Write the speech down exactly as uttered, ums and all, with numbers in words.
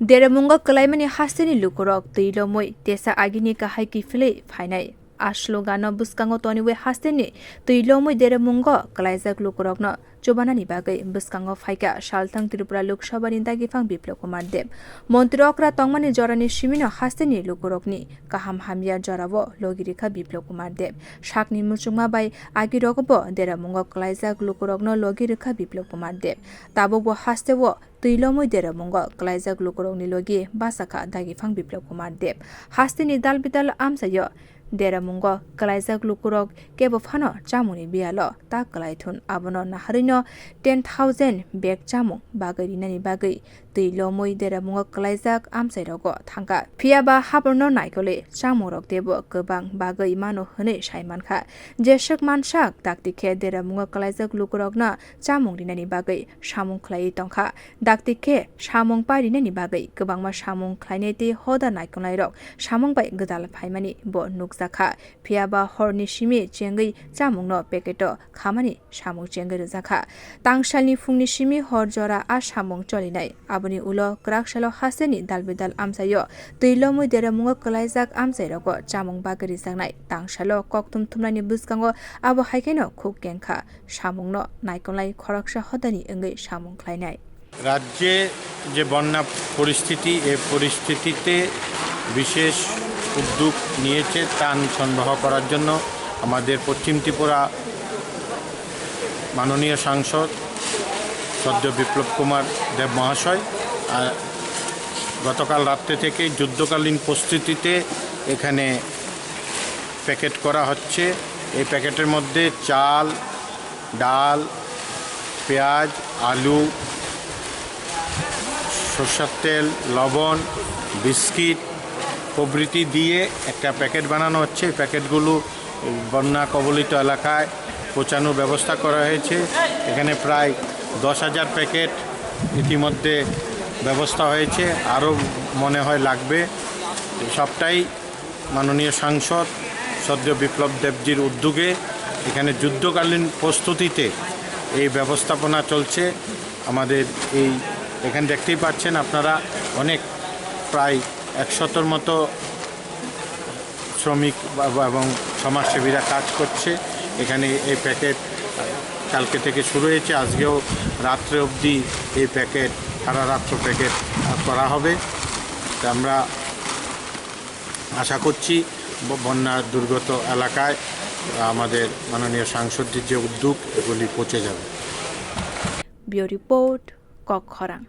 Deremungo kwlaimani hasteni lukurok twi lomwi tesa agini kahai kiphilwi phainai. A slogano bwskango toniwi hasteni twi lomwi Deremungo kwlaijak lukurokno chubanani bagwi bwskango phaikha salthang Tripura Lok Sabhani dagiphang Biplab Kumar Deb. Montri okra tongmani jorani simino hasteni lukurokni kaham hamya jorao logi rikha Biplab Kumar Deb. Sakni muchungma bai agirogo bo Deremungo kwlaijak lukurokno logi rikha Biplab Kumar Deb. Tabukbo hasteo twi lomwi Deremungo kwlaijak lukurokni logi bachakha dagiphang Biplab Kumar Deb. Hasteni dal bidal amchaio Deremungo kwlaijak lukurok kebo phano chamungni biyalo ta kwlaithun, abono naharwino ten thousand bag chamung bagwi rinani bagwi twi lomwi Deremungo kwlaijak amchairogo thangkha. Phiyaba haborno naikolwi chamungrok teibo kwbang bagwi mano hwnwi sai mankha. Jeswk mansak dakti khe Deremungo kwlaijak lukurokno chamung rinani bagwi samung khlaiwi tongkha. Dakti khe samung pai rinani bagwi kwbangma samung khlainai tei hoda naikolnairok samung bai gwdal phaimani bo nukjakha. Phiyaba horni simi chengwi chamungno packet-o khamani samung chengwi rwjakha. Tangsalni phungni simi hor jora a samung cholinai. Aboni ulo kwraksalo hasteni dalbidal amchaio twi lomwi Deremungo kwlaijak amchairogo chamung bagwi rijaknai. Tangsalo kokthum thumnaini bwskango abo hai kheno khuk kengkha. Samungno naikolnai khoroksa hodani wngwi samung khlainai. রাজ্যে যে বন্যা পরিস্থিতি, এই পরিস্থিতিতে বিশেষ উদ্যোগ নিয়েছে ত্রাণ সরবরাহ করার জন্য আমাদের পশ্চিম ত্রিপুরা মাননীয় সাংসদ সদ্য বিপ্লব কুমার দেব মহাশয়। আর গতকাল রাত্রে থেকে যুদ্ধকালীন প্রস্তুতিতে এখানে প্যাকেট করা হচ্ছে। এই প্যাকেটের মধ্যে চাল, ডাল, পেঁয়াজ, আলু, সর্ষের তেল, লবণ, বিস্কিট প্রভৃতি দিয়ে একটা প্যাকেট বানানো হচ্ছে। এই প্যাকেটগুলো বন্যা কবলিত এলাকায় পৌঁছানোর ব্যবস্থা করা হয়েছে। এখানে প্রায় দশ হাজার প্যাকেট ইতিমধ্যে ব্যবস্থা হয়েছে, আরও মনে হয় লাগবে। সবটাই মাননীয় সাংসদ সদ্য বিপ্লব দেবজির উদ্যোগে এখানে যুদ্ধকালীন প্রস্তুতিতে এই ব্যবস্থাপনা চলছে। আমাদের এই এখানে দেখতেই পাচ্ছেন আপনারা, অনেক প্রায় একশতর মতো শ্রমিক বা, বা, এবং সমাজসেবীরা কাজ করছে। এখানে এই প্যাকেট কালকে থেকে শুরু হয়েছে, আজকেও রাত্রে অবধি এই প্যাকেট, সারা রাত্র প্যাকেট, আহ, করা হবে। তা আমরা আশা করছি ব-, বন্যা দুর্গত এলাকায় আমাদের মাননীয় সাংসদজির যে উদ্যোগ, এগুলি পৌঁছে যাবে। Bureau Report, Kokkhorang.